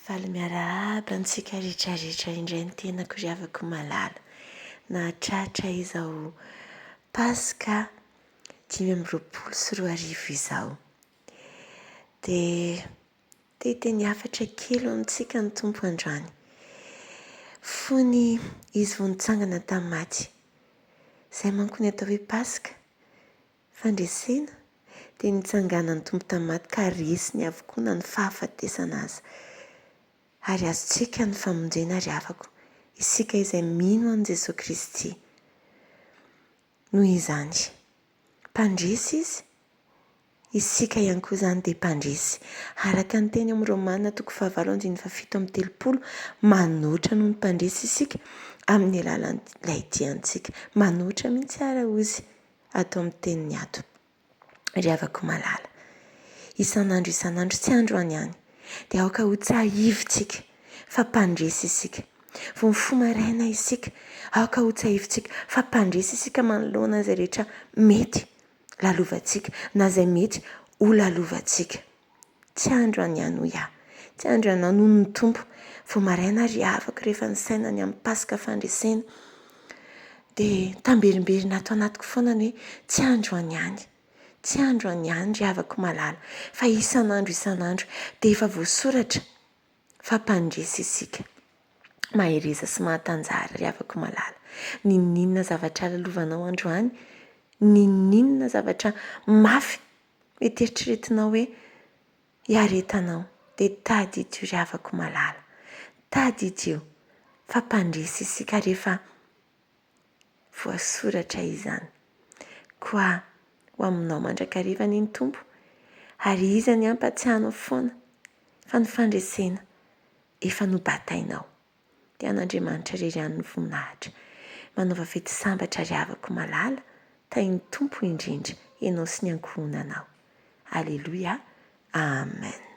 Faly miarahaba antsika rehetra rehetra indray ny tenako ry havako malala. Nahatratra izao Paska 2025 izao. Dia te hiteny hafatra kely ho amintsika ny Tompo androany. Fony Izy vao nitsangana tamin'ny maty. Izay manko ny atao hoe Paska. Fandresena, dia nitsanganan'ny Tompo tamin'ny maty ka resiny avokoa na ny fahafatesana aza. Ary azontsika ny famonjena ry havako, isika izay mino an'i Jesoa Kristy. Noho izany, mpandresy Izy, isika ihany koa izany dia mpandresy. Araka ny teny amin'ny Romana toko fahavalo andininy fahafito amby telopolo, manoatra noho ny mpandresy isika amin'ny alalan'ilay tia antsika. Manoatra mihitsy ara hozy ato amin'ny teniny ato. Ry havako malala, isan'andro isan'andro, tsy androany ihany, dia aoka ho tsahivintsika fa mpandresy isika. Vao mifoha maraina isika, aoka ho tsahivintsika fa mpandresy isika manoloana izay rehetra mety lalovantsika na izay mety ho lalovantsika. Tsy andro any ihany hoy aho. Tsy andro ianao noho ny Tompo. Vao maraina ry havako rehefa nisaina ny amin'ny Paska fandresena dia tamberimberina ato anatiko foana ny hoe tsy andro any ihany. Tsy andro any ihany ry havako malala fa isan'andro isan'andro dia efa voasoratra fa mpandresy isika. Mahereza sy mahatanjara ry havako malala. N'inon'inona zavatra lalovanao androany, n'inon'inona zavatra mafy Mety eritreretinao hoe hiaretanao dia tadidio ry havako malala, tadidio fa mpandresy isika rehefa voasoratra izany. Koa ho aminao mandrakariva anie ny Tompo ary Izy anie hampatsiahy anao foana fa ny fandresena efa nobatainao. Dia an'Andriamanitra irery ihany ny voninahitra. Manaova fety sambatra ry havako malala, tahin'ny Tompo indrindra ianao sy ny ankohonanao. Aleloia, Amen.